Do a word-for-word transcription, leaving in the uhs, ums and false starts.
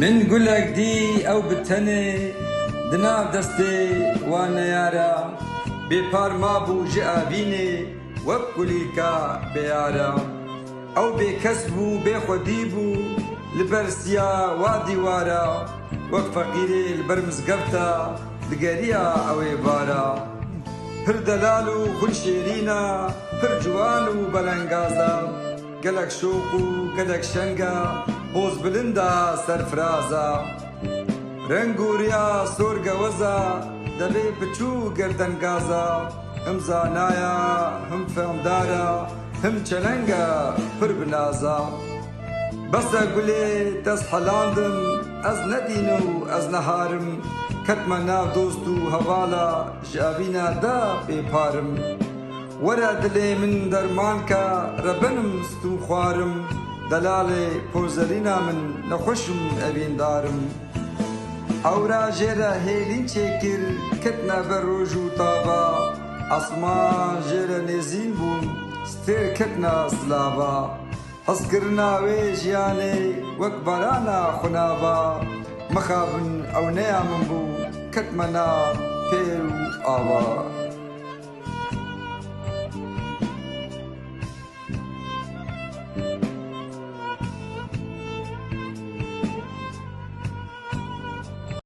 Min gulek dî ew bi tenê di nav destê wan neyara, bêpar mabû ji avînê wek kulîlka bêyara. Ew bêkes bû, bêxwedî bû li ber siya wa dîwara, wek feqîrê li ber mizgefta digeriya ew ê vara. Pir delal û xwin şêrîn e, pir ciwan û belengaza. Gelek şoq û gelek şeng e, boz bilind e, serfiraz e. Reng û riya sor gewez e, devê piçû gerdengaz e. Him zana ye, him fehmdar e, him çeleng e, pir bi naz e. Bes e gulê, te ez helandim, ez ne dîn û ez ne harim. Ketme nav dost û hevala, ji evîna de bêpar im. Were dilê min derman ke, rebenim stûn xwarim. Delalê pozerîna min, nexweş im, evîndar im. Ewra jê re hêlîn çêkir, ketine ber roj û tava. Esman jê re nêzîn bûn, stêr ketine silava. Hezkirina wê jiyanê wek barana xunava. Mixabin ew neya min bû, ketime nav pêr û ava.